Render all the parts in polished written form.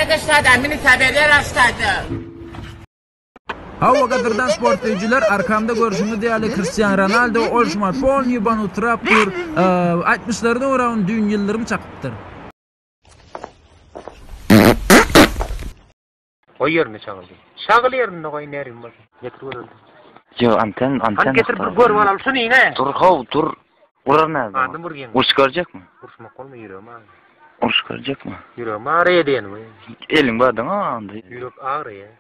Näde şada, mini tabeler aştada. Hawa gadyrdan sport söýüjiler arkamda görşüňiz ýaly Kristian Ronaldo ol şumat polnyý banutrap dur. Aýtmyşlaryna görä ony düýn ýyldyrym çakypdyr. Goý ýerinde çagyl diý. Çagyl ýerinde goý närim bolsa. Getir göreli. Ýok anten anten. Hany getir bir görüp alaly şuny ine. Dur how dur. Urar näde? Adym urýan. Uruş görjekmi? Uruşmak bolma ýüregim agyrýar. Uruş görjekmi? Ýüregim agyrýar diýenim. Eliň bardyň anda. Ýürek agyrýar.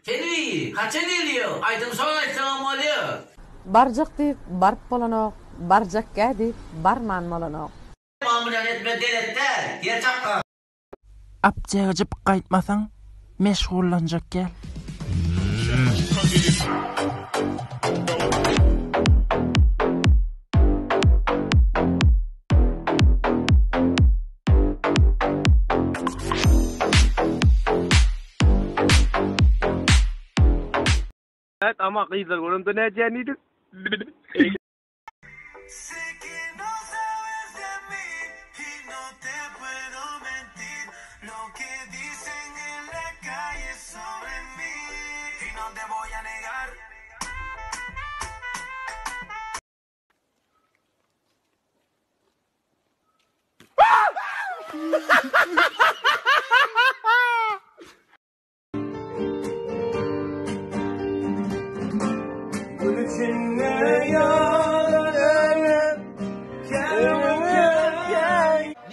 Selbi, haçan gelýäň? Aýdym saz aýtsaňam bolýa. Barjak diýip baryp bolanok, barjakgä diýip barman bolanok. Maň bilen etme gerek däl, ýer çakgan. Apteka jypyk gaýtmasaň, meşgullanjak gel. Evet ama gyzlar görende nädýän diýdik.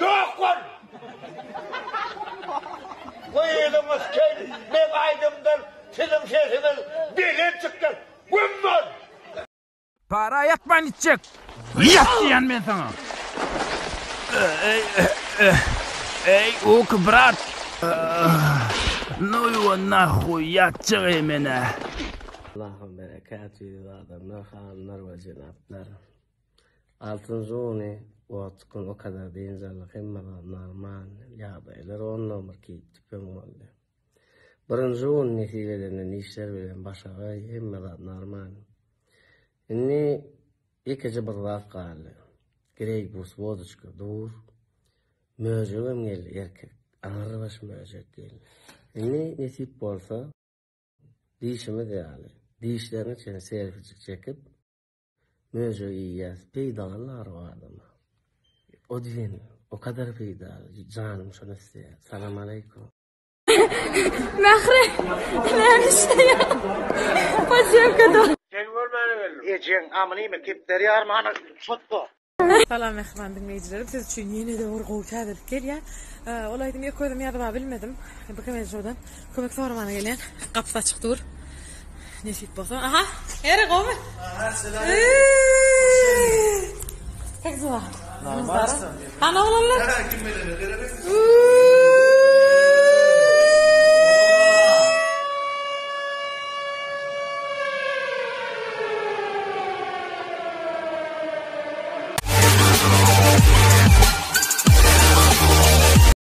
Ýok bol! Gyzyňyz kel, meň aýdymdan siziň sesiňiz belent çykýar. Güm bol! Para ýatman gitjek. Ýat diýýän men saňa. Eý, uky brat. Nu его nahuý, ýatjak eý men-ä. Allahym berekat eziz adamlar hanymlar we jenaplar. Altynjy güni wagt gün o kadar dynç aldyk hemme zat normal ýagdaýlar on nomer keýp tüpeň boldy. Birinji gün nesip edenden işler bilen başagaý hemme zat normal. Indi ýekeje bir zat galdy. Greý bus wodoçka dur. Möjegem geldi erkek. Aňrybaş möjek geldi. Indi nesip bolsa diýşimiz ýaly dişlerini çenli selfijik çekip möjegi iýýäs. Peýdaly nar o adama. O diýen o kadar peýdaly. Janym şony isleýär. Salam aleýkum. Mähri, näme işleýär? Podzemkada. Seni görmäne geldim. Ejeň amynymy kepderi ýarmana çotga. Salam mähriban diňleýjilerim siz üçin ýene-de bir gowy täzelik gelýär. Ol aýdymy ýeke özüm ýazyba bilmedim. BKM şowdan kömek soramana gelýän. Gapysy açyk dur. Nesip bolsa. Aha, Eri gowmy? Aha, selam. Как дела? Hany oglanlar? Kim gelene gerek?